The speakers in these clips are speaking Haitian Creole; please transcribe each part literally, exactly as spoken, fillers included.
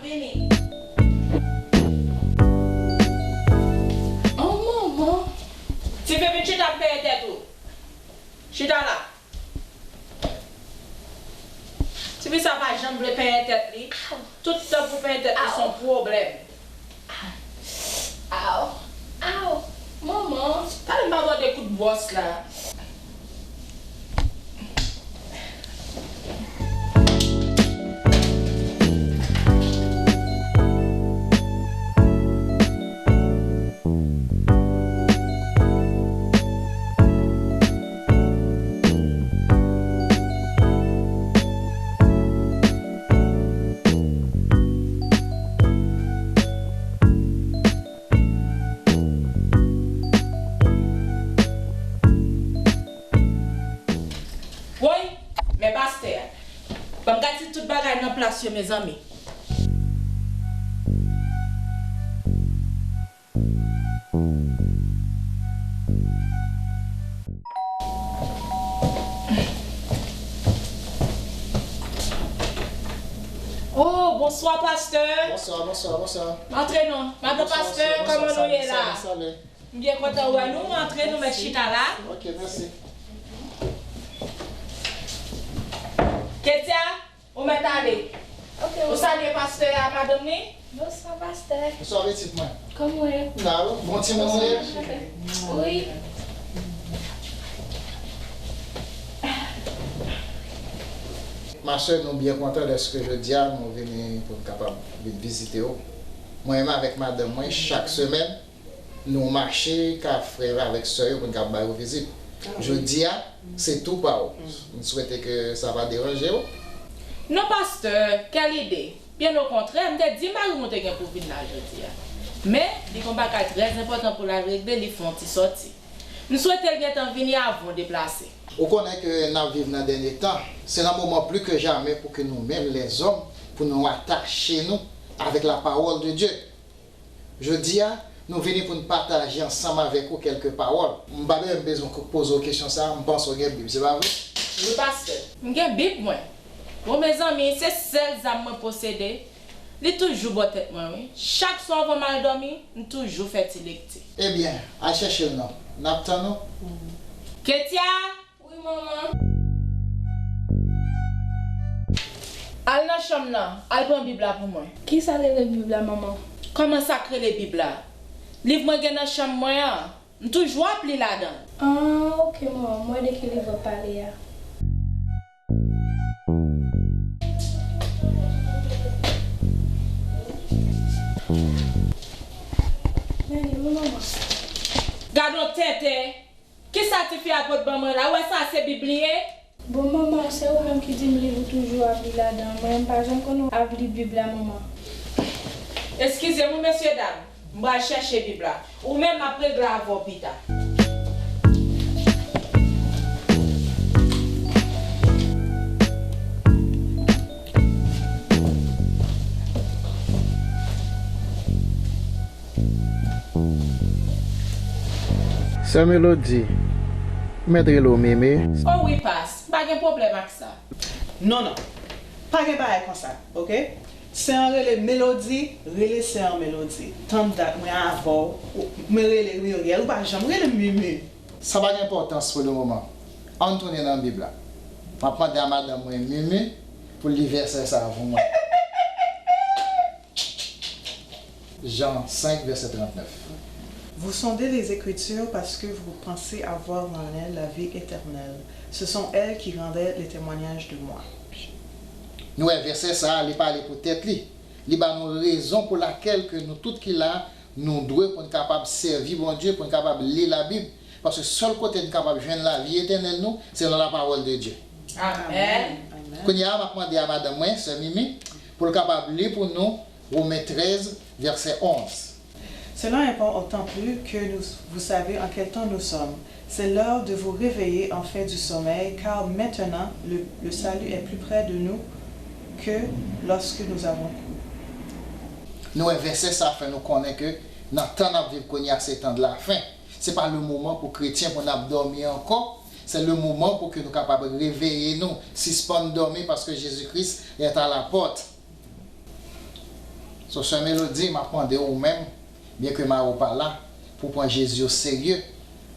Vini. Oh, manman. Ti fi, vin chita, m penyen tèt ou. Chita la. Tifi sa pa janm vle penyen tèt li. Tout tan pou penyen tèt li se yon pwoblèm. Aw, aw, manman. Talè m pa mande kout bwòs la. Woy, men pastè a. Ban m gad si tout bagay nan plas yo, mezanmi. Oh, bonswa, pastè. Bonswa, bonswa, bonswa. Antre non. Madan pastè, kòman nou ye la? M byen kontan wè nou. Antre, nou mèt chita la. Ok, mèsi. Ketia, ou mèt ale. Ok. Ou salye pastè a, madanm li? Bonswa, pastè. Bonswa, pitit mwen. Kòman w ye? Bon timoun ou ye? Wi. Ma sè, nou byen kontan dèske jodi a nou vini pou n kapab vin vizite w. Mwen menm avèk madanm mwen, chak semèn, nou mache ka frè avèk sè yo pou n ka bay ou vizit. Jodi a, se tou pa w. M swete ke sa pa deranje w. Non, pastè, kèl ide! Byen okontrè, m te di mari m ou te gen pou vin la jodi a. Men, li gen yon bagay trè enpòtan pou l al regle, li fè yon ti sòti. M swete l gentan vini avan w deplase. Ou konnen ke n ap viv nan dènye tan. Se nan moman pli ke jamè pou ke nou menm, lèzòm, pou nou atache nou avèk la parole de Dieu. Jodi a, nou vini pou n pataje ansanm avèk ou kèlke pawòl. M pa menm bezwen ko-, poze w kesyon sa a, m panse w gen Bib, se pa vre? Wi, pastè. M gen Bib mwen. Bon, mezanmi, se sèl zam mwen posede. Li toujou bò tèt mwen, wi. Chak swa anvan m al dòmi, m toujou fè ti lekti. Ebyen, al chèche l non. N ap tann ou. Ketia! Wi, manman. Al nan chanm nan, al pran Bib la pou mwen. Kisa rele Bib la, manman? Kòman sa k rele Bib la? Liv mwen gen nan chanm mwen an. M toujou ap li ladan l. Ah, ok, manman. M wè de ki liv w ap pale a. Men li wi, manman. Gad yon tenten! Kisa tifi a pot ban mwen la? Ou wè sa se Bib li ye? Bon, manman, se ou menm ki di m liv ou toujou ap li ladan. Mwen, m pa janm konn ou ap li Bib la, manman. Eskize m wi, mesyedam. M pral chèche Bib la. Ou menm, m ap regle avè w pita. Sè Melody, m mèt rele w Mimi? O wi, pas, m pa gen pwoblèm ak sa. Non, non. Pa gen bagay konsa, oke? Sè an rele Melody, rele sè an Melody. Tann dat mwen avè w, mwen rele Muriel, ou pa janm rele m Mimi. Sa pa gen enpòtans pou le moman. Ann tounen nan Bib la. M ap mande a madanm mwen Mimi pou l li vèsè sa a pou mwen. Jan senk, vèsè trannèf. Vous sondez les Écritures parce que vous pensez avoir en elles la vie éternelle. Ce sont elles qui rendent le témoignage de moi. Nou wè vèsè sa a, li pale pou tèt li. Li ba nou rezon pou lakèl ke nou tout ki la, nou dwe pou n kapab sèvi Bondye, pou n kapab li Labib. Paske sèl kote n kapab jwenn lavi etènèl nou, se nan la parole de Dieu. Amèn. Kounye a, m ap mande a madanm mwen, sè Mimi, pou l kapab li pou nou Women trèz, vèsè onz. Cela importe autant plus que nous, vous savez en quel temps nous sommes. C'est l'heure de vous réveiller enfin du sommeil, car maintenant le, le salut est plus près de nous que lorsque nous avons cru. Nou wè vèsè sa fè nou konnen ke nan tan n ap viv kounye a se tan de la fin. Se pa le moman pou kretyen pou n ap dòmi ankò. Se le moman pou ke nou kapab reveye nou, sispann dòmi paske Jezi Kris est à la porte. So, sè Melody, m ap mande w ou menm, byenke mari w pa la, pou w pran Jezi o serye,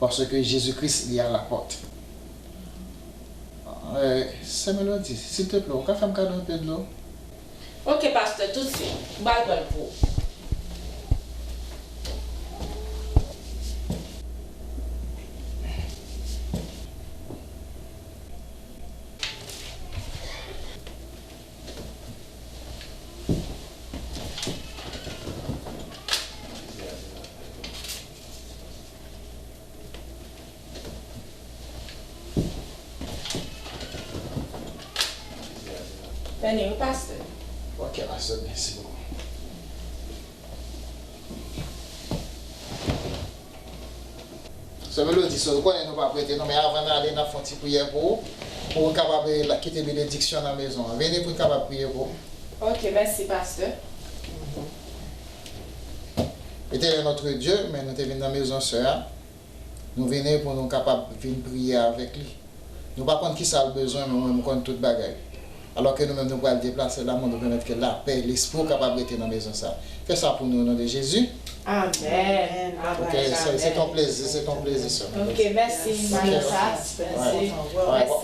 paske Jezi Kris li a la pòt. Eh, sè Melody, silteplè, ou ka fè m kado yon pe dlo? Ok, pastè, toutswit. M pral pran l pou ou. Tande, wi, pastè. Ok, pastè, mèsi bokou. Sè Melody, so, ou konnen nou p ap rete non, men avan n ale, n ap fè yon ti priyè pou ou, pou w kapab, eh, la, kite benediksyon nan mezon an. Vini pou n kapab priye pou ou. Ok, mèsi, pastè. Etènèl notre Dieu, men nou te vin nan mezon sè a. Nou vini pou nou kapab vin priye avèk li. Nou pa konn kisa l bezwen, men mwen, m konn tout bagay. Alò ke nou menm, nou pral deplase la, mande w pèmèt ke lapè Lespri w kapab rete nan mezon sa. Fè sa pou nou, o non de Jezi. Amèn. Ok, se, se ton plezi, se ton plezi, sè. Ok, mèsi, Marie Grace. Mèsi.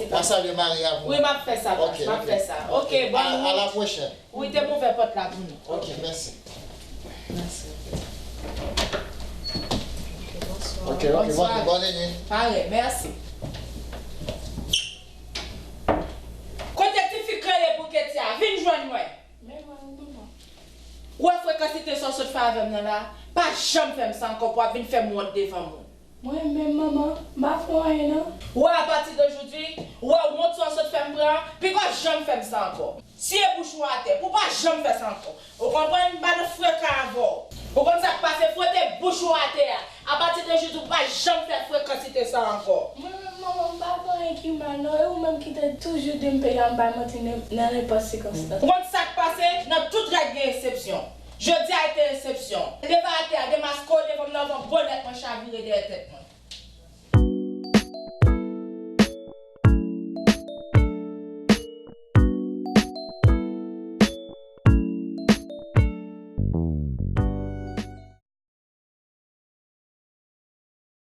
Mwen salye Maria pou. Wi, m ap fè sa, m ap fè sa. Ok, bon. A la pwochèn. Wi, te m ouvè pòt la pou nou. Ok, mèsi. Mèsi. Ok, ok, bonswa. Bonswa. Bonne nuit. Parèy, mèsi. Kote tifi kreye pou Ketia, vin jwenn mwen. Men mwen, manman. Ou wè frekansite sa w sot fè avè m nan la? Pa janm fè m sa ankò pou w ap vin fè m wont devan moun. Mwen menm, manman, m pa fè w anyen, non. Ou wè, apati de jodi, ou wè wont sa w sot fè m pran an, piko janm fè m sa ankò. Siye bouch ou atè, pou w pa janm fè sa ankò. Ou konprann? M pa nan freka avè w. Ou konn sa k pase? Fwote bouch ou atè a. Apati de jodi, ou pa janm fè frekansite sa ankò. Mwen menm, manman, m pa fè anyen ki mal, non. E ou menm ki te toujou di m, Pega, m pa manti nan, nan nenpòt sikonstans. Ou konn sa k pase? Nan tout règ gen eksepsyon. Jodi a te eksepsyon. Leve atè a, demaske w devan m nan, van bonèt mwen chavire dèyè tèt mwen.